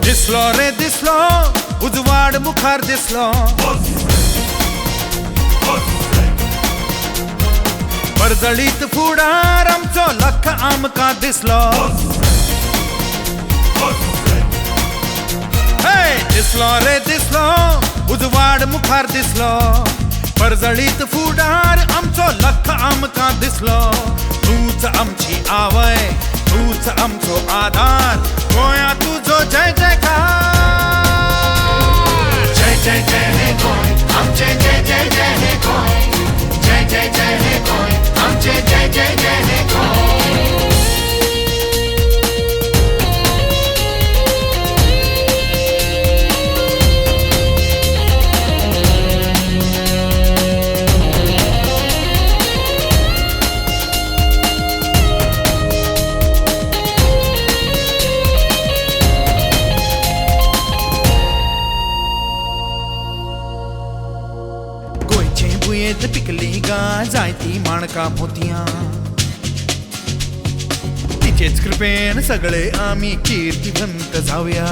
दिसलो रे दिसलो उजवाड मुखार दिसलो, परजळीत फुडार आमचो लख आमकां दिसलो. दिसलो रे दिसलो उजवाड मुखार दिसलो, परजळीत फुडार आमचो लख आमकां दिसलो. तूच आमची आवय, तूच आमचो आधार, गोंया तुजो जय जयकार. जय जय जय हे गोंय आमचे, जय जय जय हे गोंय, जय जय जय हे गोंय आमचे, जय जय जय हे गोंय. गोंयचे भुंयेंत पिकली गा जायती माणकां मोतयां, तिचेच कृपेन सगळे आमी कीर्तिवंत जावया.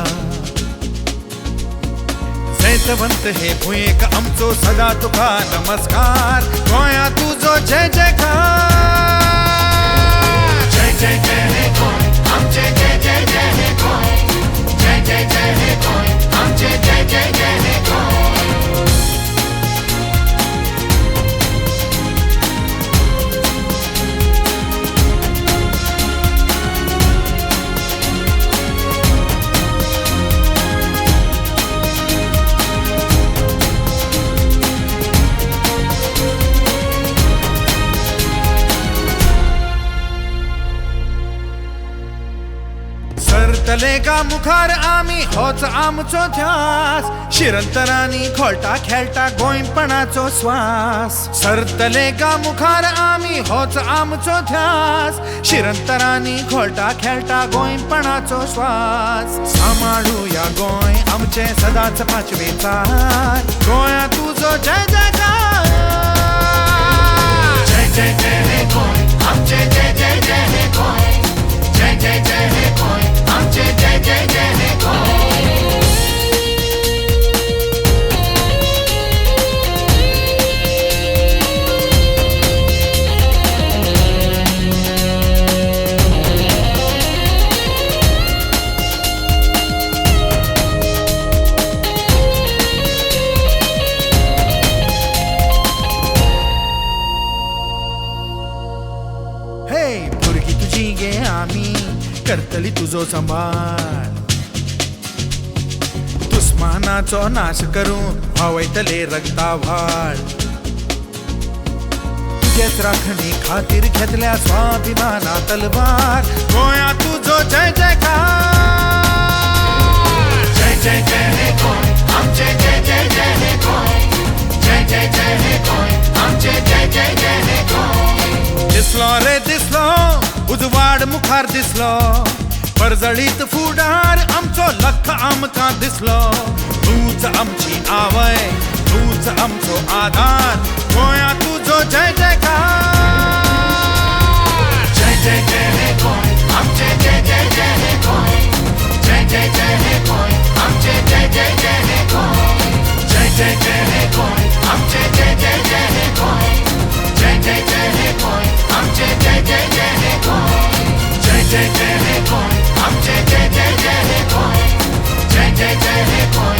जैतवंत हे भुंयेक आमचो सदा तुका नमस्कार, गोंया तुजो जय जयकार. जय जय जय हे गोंय आमचे, जय जय जय हे गोंय, जय जय जय हे गोंय आमचे, जय जय जय हे गोंय. सरतले गा मुखार आमी होच आमचो ध्यास, शिरंतरांनी घोळटा खेळटा गोंयपणाचो स्वास. सरतले गा मुखार आमी होच आमचो ध्यास, शिरंतरांनी घोळटा खेळटा गोंयपणाचो स्वास. सांबाळुया गोंय आमचें सदांच पांचवेचार, गोंया तुजो जय जयकार. जय जय जय हे गोंय आमचे, जय जय जय हे गोंय, जय जय जय हे गोंय आमचे, जय जय जय हे गोंय. हे भुरगीं तुजी गे आमी करतली तुजो सांबाळ, दुस्मानाचो नाश करूंक व्हांवयतले रगता व्हाळ. तुजेच राखणी खातीर घेतल्या स्वाभिमाना तलवार, गोंया तुजो जय जयकार. जय जय जय हे गोंय आमचे, जय जय जय हे गोंय, जय जय जय हे गोंय आमचे, जय जय जय हे गोंय. दिसलो रे दिसलो उजवाड मुखार दिसलो, परजळीत फुडार आमचो लख आमकां दिसलो. तूच आमची आवय, तूच आमचो आधार, गोंया तुजो जय जयकार. जय जय जय हे गोंय आमचे, जय जय जय हे गोंय, जय जय जय हे गोंय आमचे, जय जय जय हे गोंय. जय जय जय हे गोंय आमचे, जय जय जय हे गोंय, जय जय जय हे गोंय आमचे, जय जय जय हे गोंय. जय जय जय हे गोंय आमचे, जय जय जय हे गोंय, जय जय जय हे गोंय.